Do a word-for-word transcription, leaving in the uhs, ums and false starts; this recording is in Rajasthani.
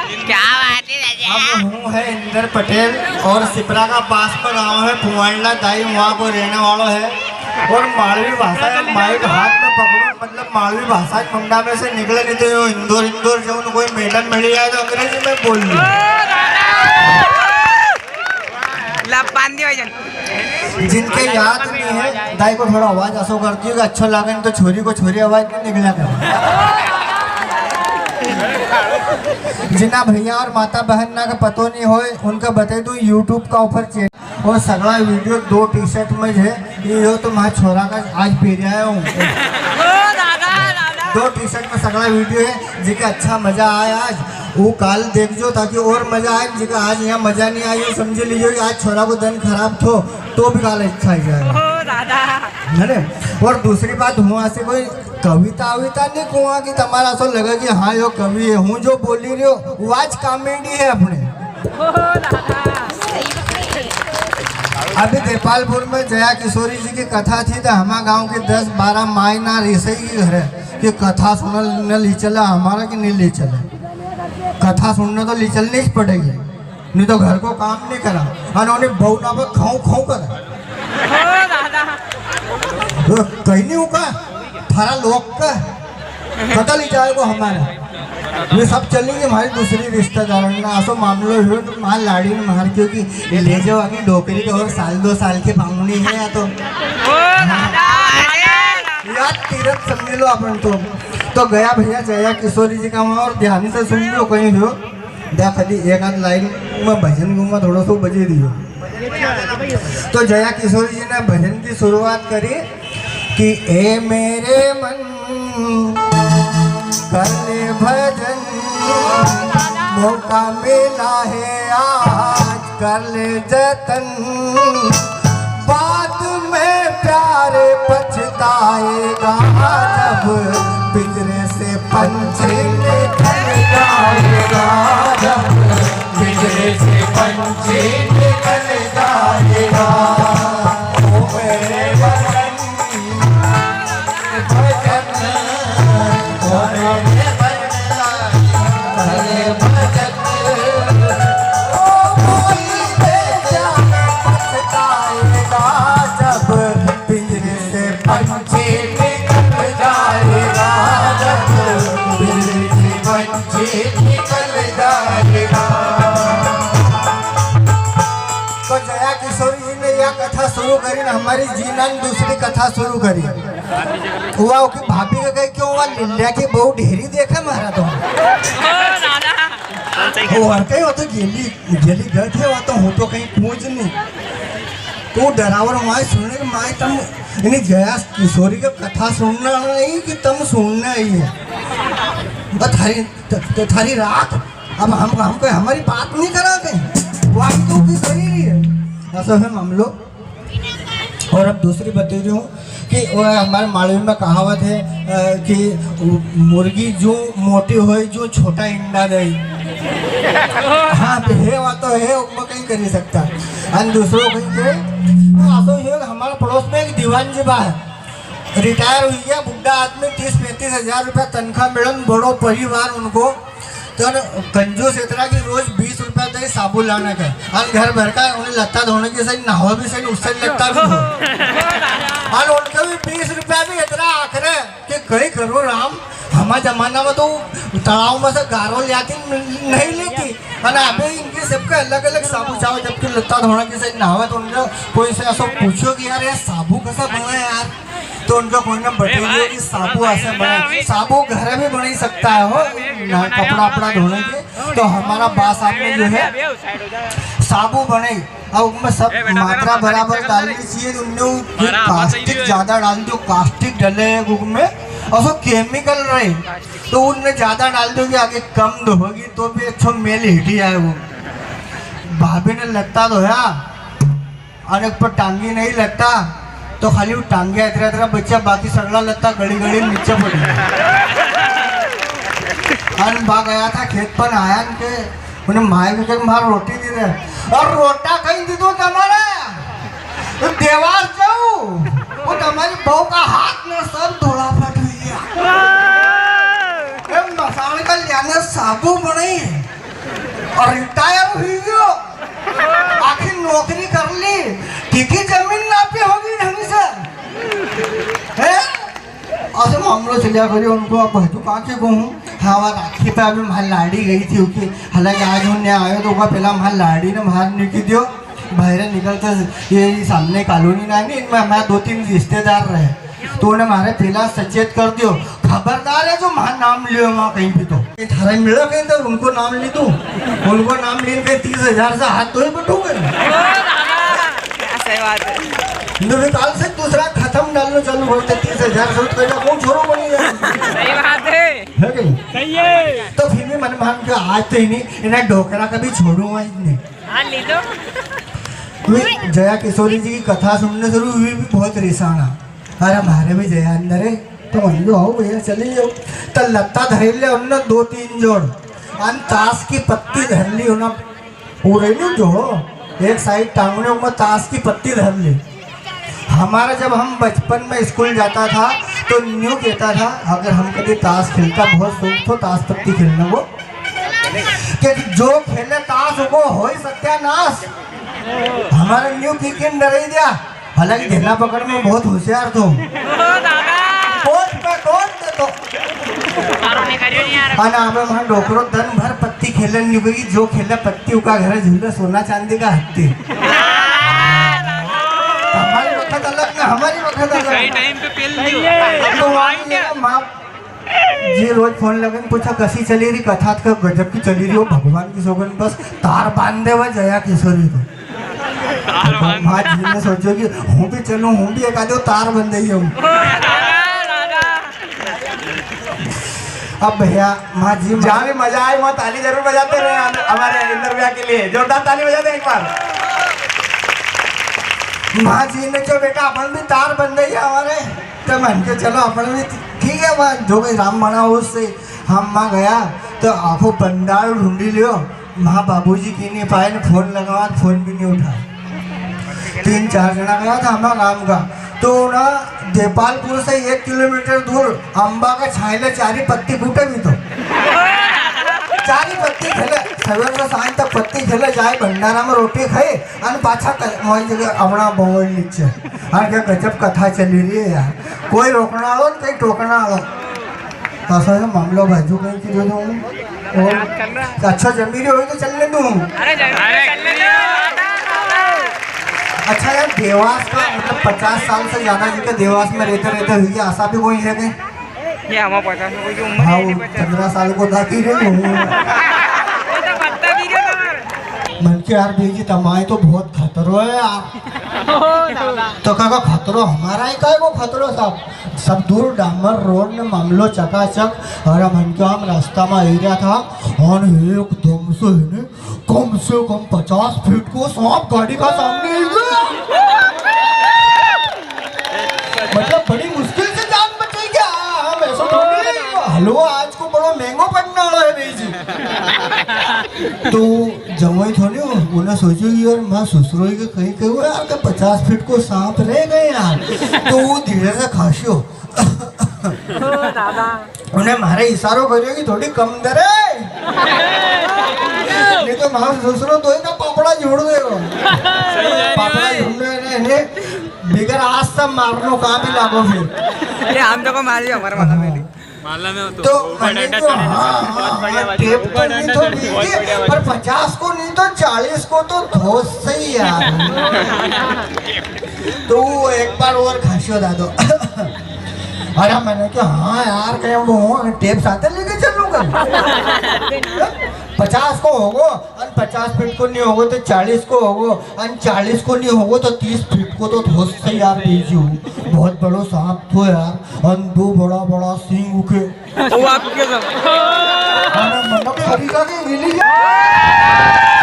क्या बात है राजा। अब हूँ है इंदर पटेल और सिपरा का पास में गांव है पुवांडला दाई, वहाँ को रहने वालो है। और मालवी भाषा है, माइक हाथ में पकड़ो, मतलब मालवी भाषा मुंडा में से निकले नहीं तो यो इंदौर, इंदौर जो उनको कोई मैडम मिल जाए तो अंग्रेजी में बोल लो। ला पांदी भाईजान। जिनके याद नहीं है, दाई को थोड़ा आवाज असो कर दियो कि अच्छा लगे, नहीं तो छोरी को छोरी आवाज नहीं निकला कर। जिना भैया और माता बहन ना का पतो नहीं होए, उनका बता दूं, YouTube का ऊपर चैनल और सगला वीडियो दो टी शर्ट में है। ये यो तो मारा छोरा का आज पेरिया हूँ। दो टी शर्ट में सगला वीडियो है, जिके अच्छा मजा आया आज, वो काल देख जो, ताकि और मजा आए। जिके आज यहाँ मजा नहीं आयो, समझ लीजिए कि आज छोरा को दिन खराब थो, तो भी काल अच्छा ही जाएगा। है ना? और दूसरी बात, हूँ ऐसे कोई कविता अविता नहीं कहूँगा कि तुम्हारा असो लगे कि हाँ, यो कवि है। हूँ जो बोली रह्यो, वो आज कॉमेडी है अपने। अभी देपालपुर में जया किशोरी जी की कथा थी, तो हमारा गांव की दस बारह माई ना रिसई की घर है कि कथा सुनने ली चला हमारा कि नहीं ली चला। कथा सुनने तो ली चलनी ही पड़ेगी, नहीं तो घर को काम नहीं करा। अने उन्हें बहू ना पे खाऊं खाऊं कर। तो कहीं नहीं होगा, थारा लोग का पता नहीं जाएगा हमारा। ये सब चलेंगे हमारी दूसरी रिश्तेदारों में। असो मामलो हुआ तो मार लाड़ी ने मार, क्योंकि ले जाओ आगे डोकरी के और साल दो साल के पावनी है या तो। यार तीरथ समझ लो अपन तो। तो गया भैया जया किशोरी जी का वहाँ, और ध्यान से सुन लो कहीं हो। जा खाली एक आध लाइन में भजन घूमा थोड़ा सो बजे दियो। तो जया किशोरी जी ने भजन की शुरुआत करी कि ए मेरे मन कर ले भजन, मौका मिला है आज कर ले जतन, बाद में प्यार पछताएगा जब पिंजरे से पंछी निकल जाएगा, जब पिंजरे से पंछी निकल जाएगा। ओ मेरे वतन, भजन, ओ मेरे वतन, भजन, ओ कोई बेजान पछताएगा जब पिंजरे से पंछी निकल जाएगा, जब पिंजरे से पंछी निकल जाएगा। तो जया किशोरी जी ने या कथा शुरू करी ना, हमारी जीना ने दूसरी कथा शुरू करी। हुआ कि भाभी का कहे, क्यों हुआ लिल्या की बहू ढेरी देखे मारा तो। वो हर कहीं वो तो गेली, गेली गए थे, वो तो हूँ तो कहीं पूछ नहीं। तो डरावर माय सुनने के माय तम इन्हें जया किशोरी का कथा सुनना नहीं कि तम सुनना ही है। बस थारी, त-, त-, थारी राख, अब हम, हम कोई हमारी बात नहीं करा कहीं। वो आगे तो भी सही रही है। ऐसा है मामलो। और अब दूसरी बता रही हूँ कि वो हमारे मालवी में कहावत है, अ, कि मुर्गी जो मोटी होए, जो छोटा इंडा दे। हाँ, तो है, वो तो है, उसमें कहीं कर नहीं सकता। अन दूसरो कहीं के, तो असो ही है, हमारे पड़ोस में एक दीवान जी बा है, रिटायर हुई गया, बुड्ढा आदमी, तीस पैंतीस हजार रुपया तनख्वाह मिलन, बड़ो परिवार उनको, तो न, कंजूस इतना कि रोज बीस रुपया दे साबु लाने का। अन घर भर का उन्हें लत्ता धोने की सही, नहावे भी सही, उससे लत्ता भी धो। अन उनके भी बीस रुपया भी इतना आखरे कि कई करो राम, हमारे जमाना में तो तालाब में से गारो ले आती न-, नहीं लेती। अन अबे इनके सबके अलग-अलग साबु चाहो, जबकि लत्ता धोने की सही, नहावे तो उनका कोई से ऐसा पूछो कि यार, ये साबु कैसा बना है यार? तो उनका कोई ना बता दियो कि साबु ऐसे बने, साबु घर में बन ही सकता है हो, ना कपड़ा अपड़ा धोने के। तो हमारा बा साहब ने जो है साबु बने, और उसमें सब मात्रा बराबर डालनी चाहिए। तो उनने वो जो caustic ज्यादा डाल दियो, caustic डले है उसमें, और वो chemical रहे, तो उनने ज्यादा डाल दियो कि आगे कम धोगी तो भी अच्छो मेल हिटी आए वो। भाभी ने लत्ता धोया, अने पर टांगी नहीं लत्ता, तो खाली वो टांगिया इतरा इतरा बच्या, बाकी सगला लत्ता गली गली नीचे पड़ी। अन बा गया था खेत पर, आया न के, उन्हें माय के कहे, "मार रोटी दी दे।" और रोटा कहीं दी दो तुम्हारा, तो देवार जाऊ, वो तुम्हारी बहू का हाथ में सब धोला फट हुई गया। ए, मसाले का लियाने साबु बनाई। और रिटायर हुई गयो, आखिर नौकरी कर ली, ठीक ही जमीन नापी होगी ढंग से, हैं? असो मामलो चलिया करियो उनको। अब हजू कां के कहूँ, हाँ, वा राखी पे अभी म्हारी लाड़ी गई थी, ओके, हालांकि आज हूँ न्या आयो तो ओका पहला म्हारी लाड़ी ने बाहर निकल दियो, बाहर निकलते ये सामने कॉलोनी ना है नी, इनमें हमारे दो तीन रिश्तेदार रहे, तो उन्हें म्हारे पहला सचेत कर दियो, खबरदार है जो म्हारा नाम लियो वहाँ कहीं भी तो। ये थारा मिला कहीं तो उनको नाम ली तू, उनको नाम ली के तीस हजार से हाथ धोए बैठोगे। हाँ, सही बात है। तो भी काल से दूसरा खत्म डालना चालू करते, तीस हजार से तो पहले कौन छोरो बनी है। सही बात है। है कि नहीं? सही है। तो फिर भी मन मान के आज तो ही नहीं, इन्हें डोकरा कभी छोड़ूंगा ही नहीं। हाँ, ले लो। वे जया किशोरी जी की कथा सुनने जरूर वे भी बहुत रिसाना। अरे, म्हारे भी जया अंदर है, तो वहीं लो, आओ भैया, चले जाओ। तो लत्ता धर ले उनने दो तीन जोड़, अन ताश की पत्ती धर ली उन्हें, पूरे नहीं जो, एक साइड टांगने में ताश की पत्ती धर ली। हमारा जब हम बचपन में स्कूल जाता था, तो न्यू कहता था, अगर हम कभी ताश खेलता, बहुत शौक थो ताश पत्ती खेलने को, कि जो खेले ताश, वो हो ही सत्यानाश। हमारे न्यू की किन डराई दिया, हालांकि घेला पकड़ में बहुत होशियार थो। कोट पे कोट दे तो। अरे, हमें वहाँ डोकरो दिन भर पत्ती खेलन न्यू गई, जो खेला पत्ती उका घर झूले सोना चांदी का हत्ती। हमारी वक्त अलग ना, हमारी वक्त अलग। सही टाइम पे पेल दियो। अब तो वहाँ की जगह माँ जी रोज फोन लगन पूछा, "कसी चली री कथा?" तो गजब की चली री हो, भगवान की सोगन, बस तार बांध दे वा जया किशोरी तो। माँ जी ने सोचो कि हूँ भी चलूँ, हूँ भी एक आधो तार बंधई हूँ। अब भैया, माँ जी, जहाँ भी मजा आए, वहाँ ताली जरूर बजाते रहे हम-, हमारे इंदर भैया के लिए। जोरदार ताली बजा दे एक बार। माँ जी ने कहो, "बेटा, अपन भी तार बंधई है हमारे।" तो मन के, "चलो, अपन भी।" ठीक है, वहाँ जो कोई राम बना हो, उससे हम वहाँ गया, तो आखो पंडाल ढूंढी लियो। माँ बाबूजी की नी पाए ने फोन लगावा, फोन भी नी उठा। तीन चार जना गया था हमारा गांव का, तो ना देपालपुर से एक किलोमीटर दूर अम्बा का छायले चारी पत्ती कूटे भी तो। चारी पत्ती खेले, सवेर से सांझ तक पत्ती खेले, जाए भंडारा में रोटी खाए, अन पाछा क-, वही जगह अपना बोल नीचे। अन क्या गजब कथा चली री है यार, कोई रोकना वालो न, कोई टोकना वालो। तो ऐसा है मामलो भाजू कहीं की दे दूँ। और अच्छा जमी रही हो तो चलने दूँ। अरे जमी रही हो, चलने दो। अच्छा यार, देवास का मतलब पचास साल से ज्यादा जिनके देवास में रहते रहते हुई ऐसा भी कोई है कहीं? ये हमारा पचास में कोई उम्र हाँ, है नहीं, पचास। पन्द्रह साल को दादी रही हूँ। वो तो पत्ता भी नहीं था। मन के यार बेजी तमाए तो बहुत खतरो है यार। ओ दादा। तो काका खतरो हमारा ही काय को खतरो साहब? सब दूर डामर रोड ने मामलो चकाचक। अरे मन के हम रास्ता में आई रहा था और एकदम से ही ने कम से कम पचास फीट को सांप गाड़ी का सामने ही गया। मतलब बड़ी मुश्किल से जान बचाई क्या? हम ऐसा थोड़ी है। हलवा आज को बड़ो महंगो पड़ने वाला है भाई जी। तो जवाई थोड़ी हो, उन्हें सोचो कि यार माँ ससुरो के कहीं कहो यार के पचास फीट को सांप रह गए यार। तो वो धीरे से खांस्यो। ओ दादा। उन्हें मारे इशारो करियो कि थोड़ी कम दे रे। नहीं तो मारो ससुरो तो इनका पापड़ा जोड़ देगो। पापड़ा जोड़ने ने, ने बिगर आज सब मारनो काम ही लागो फिर। ये हम तो को मारियो हमारे माथा में। माला में हो तो तो ऊपर मैंने डंडा तो, चढ़े हाँ, हाँ, हाँ, टेप तो नहीं तो ठीक है, पर पचास को नहीं तो चालीस को तो धोस से ही यार। तो वो एक बार और खांस्यो दादो। अरे मैंने कहा, हाँ यार, कहीं वो टेप साथ लेके चलूंगा। पचास को होगो, अन पचास फीट को नहीं होगो तो चालीस को होगो, अन चालीस को नहीं होगो तो तीस फीट को तो धोस से यार बीजू। बहुत बड़ो सांप थो यार, अन दो बड़ा बड़ा सींग उके। वो आपके सब। अरे मतलब सभी का के मिली जाए।